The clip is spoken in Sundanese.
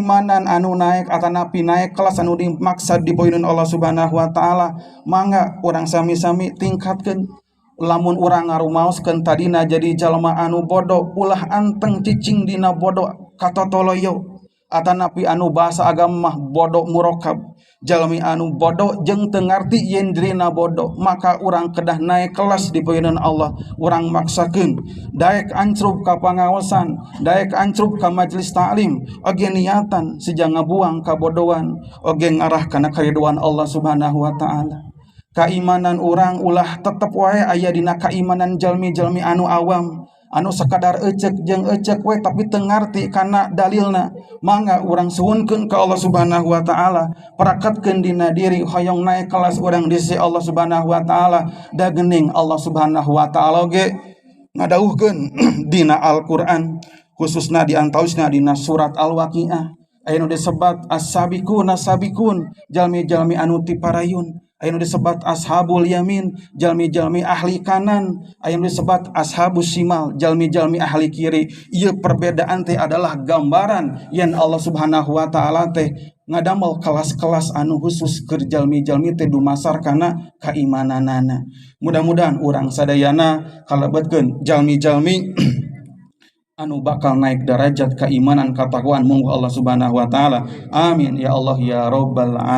Kaimanan anu naik atanapi naik kelas anu dimaksad di payuneun Allah Subhanahu wa taala, mangga urang sami-sami tingkatkeun. Lamun urang ngarumaoskeun tadina jadi jalma anu bodoh, ulah anteng cicing dina bodoh katotoloyo atanapi anu bahasa agama mah bodoh murokab, jalmi anu bodoh jeung teu ngarti yen dirina bodoh. Maka urang kedah naik kelas di payuneun Allah. Urang maksakeun daek ancrub ka pangaosan, daek ancrub ka majelis taklim, oge niatan seja ngabuang kabodohan, oge ngarah kana kariduan Allah Subhanahu wa taala. Kaimanan urang ulah tetep wae aya dina kaimanan jalmi-jalmi anu awam, anu sekadar ecek jeung ecek we tapi teu ngarti kana dalilna. Mangga urang suhunkeun ka Allah Subhanahu wa taala, parakatkeun dina diri hoyong naik kelas urang di sisi Allah Subhanahu wa taala. Da geuning Allah Subhanahu wa taala ge ngadawuhkeun dina Al-Qur'an, khususna di antawisna dina surat Al-Waqiah, aya nu disebat as-sabiqun as-sabiqun, jalmi-jalmi anu tiparayun, aya nu disebat ashabul yamin, jalmi-jalmi ahli kanan, aya nu disebat ashabus simal, jalmi-jalmi ahli kiri. Ieu perbedaan teh adalah gambaran yen Allah Subhanahu wa taala teh ngadamel kelas-kelas anu khusus keur jalmi-jalmi teh dumasar kana kaimananana. Mudah-mudahan urang sadayana kalebetkeun jalmi-jalmi anu bakal naik derajat keimanan, ketakwaan munggu Allah Subhanahu wa taala. Amin ya Allah ya rabbal alamin.